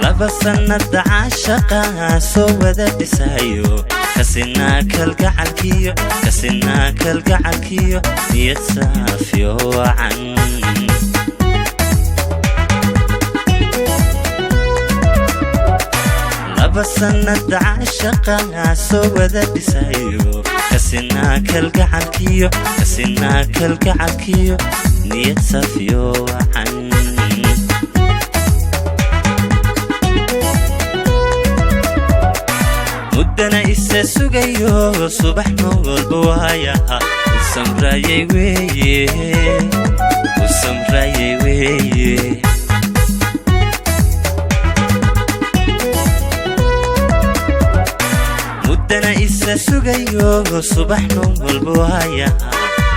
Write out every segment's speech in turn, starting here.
Laba sanada caashaqa soo wada dhisayo, kasinaa kalgacalkiyo, kasinaa kalgacalkiyo, niyad saafiyo wacan. Laba sanada caashaqa soo wada dhisayo, kasinaa kalgacalkiyo, kasinaa kalgacalkiyo, niyad saafiyo wacan. Muddana isa sugayo, subax noolba waayaha u samraayay weeye, u samraayay weeye. Muddana isa sugayo, subax noolba waayaha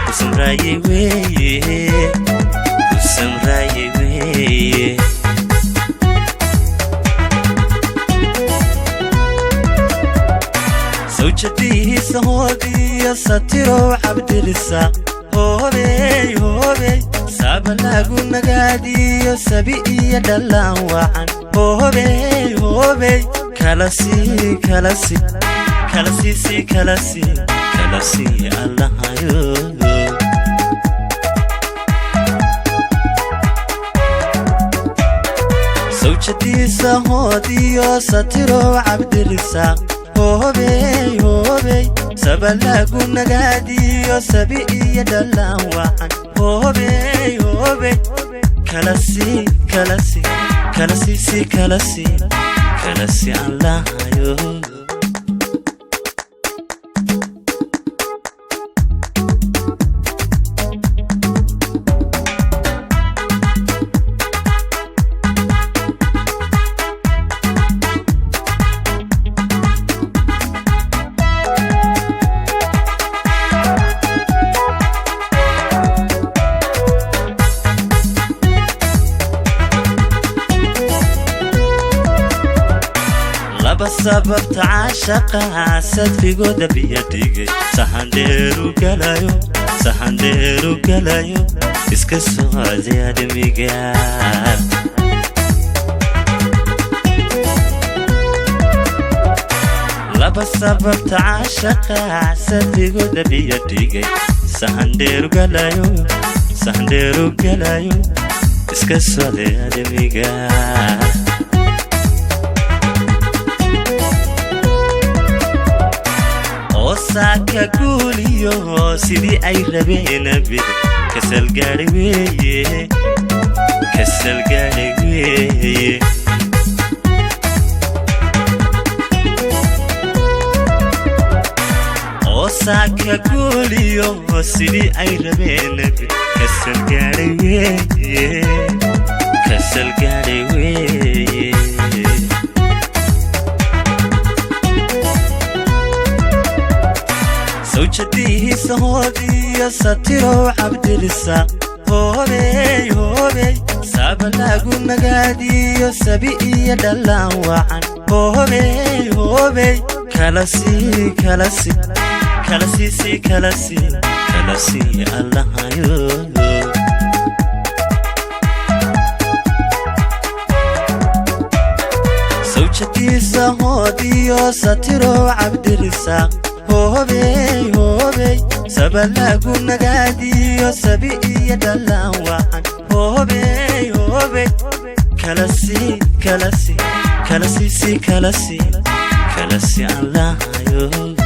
u samraayay weeye, u samraayay weeye. Sawjadihiisa hoodiyo satirow Cabdirisa, hoobey hoobey, saabalagu nagaadiyo, sabi iyo dhallaan wacan. Hoobey hoobey, kala sii, kala sii, kala siisi, kala sii, kala sii Allahayo. Sawjadiisa hoodiyo satirow Cabdirisaaq, hoobey hoobey, sabalagu nagaadiyo, sabi iyo dhallaan wacan. Hoobey hoobey, kala sii, kala sii, kala siisi, kala sii, kala sii Allahayo. Laba sababta caashaqa sadrigooda biyo dhigay, sahandheeru galayo, sahandheeru galayo, iska socday admiga. Laba sababta caashaqa sadrigooda biyo dhigay, sahandheeru galayo, sahandheeru galayo, iska socday admiga. Oo saaka guuliyo sidii ay rabeen abid kasalgaadhay weeye, kasalgaadhay weeye. Oo saaka guuliyo sidii ay rabeen abid kasalgaadhay weeye, kasalgaadhay weeye. Sawjadihiisa hoodiyo satirow Cabdirisaaq, hoobey hoobey, saabalagu nagaadiyo, sabi iyo dhallaan wacan. Hoobey hoobey, kala sii, kala sii, kala siisi, kala sii, kala sii Allahayo. Sawjadiisa hoodiyo satirow Cabdirisaaq, hoobey hoobey, sabalagu nagaadiyo, sabi iyo dhallaan wacan. Hoobey hoobey, kala sii, kala sii, kala siisi, kala sii, kala sii Allahayo.